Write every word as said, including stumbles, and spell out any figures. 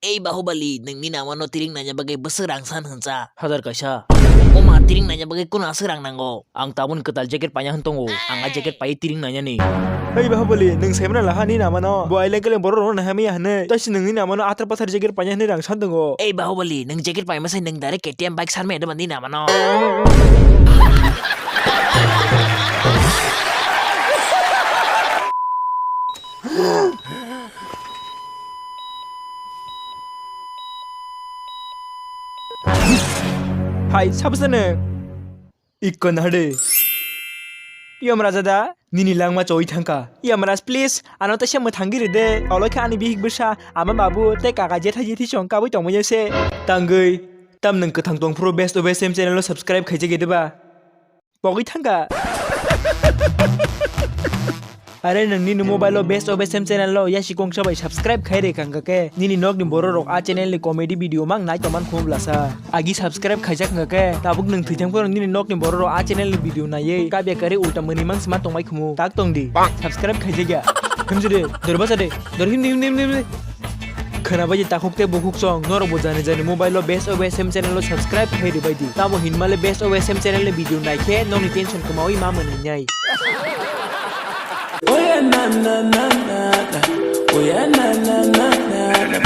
Ei Bahubali, nwng nini amano tiring naina bagwi bwswk rang san hwnsa? Hazar kaisa. Oma, tiring naina bagwi kunu aswk rang nango? Ang tabukni kwtal jacket paina hwn tongo. Ang a jacket paiwi tiring nainani. Ei Bahubali, nwng saimano laha nini amano? Bo aileng keleng borok rokno nahamya hwnwi. Taisi nwng nini amano athar pathar jacket paina hwnwi rang san tongo. Ei Bahubali, nwng jacket paima sai nwng direct K T M bike sanmaya de ba nini amano? Hai, sabsano. Ikko nahade. Yom Raja da, nini langma choi thangka. Yom Raj, please, ano taisa mwthangwi rwde. Olo khe ani bihik bwsa, ama babu, tei kaka jethai jethi song kabui tongmani se. Tangwi, tam nwng kwthang tongphuru best of S M channel o subscribe khaijak ya de ba? Pogwi thangka. Are nwng nini mobile o best of S M channel o yasi kongsa bai subscribe khai rwkha hwnkha khe nini nokni borok rok a channel ni comedy video mang nai tongman khumu blasa. Agi subscribe khaijak hwnkha khe tabuk nwng thwithang phano nini nokni borok rok a channel ni video naiwi kabya kari ulta mwnwi mang sima tongbai khumu. Tak tong di. Subscribe khaijak ya. Himjide, dor basa de. Dor himdi, himdi, himdi, himdi. Khwnabaidi takhuk tei bukhuk song, norokbo jani jani mobile o Best of S M channel o subscribe khai rwbaidi. Tamo hinmale Best of S M channel ni video naikhe nokni tension kwmaui ma mwnwi nai. Oh yeah, na, na, na, na, na. Oh yeah, na, na, na, na, na.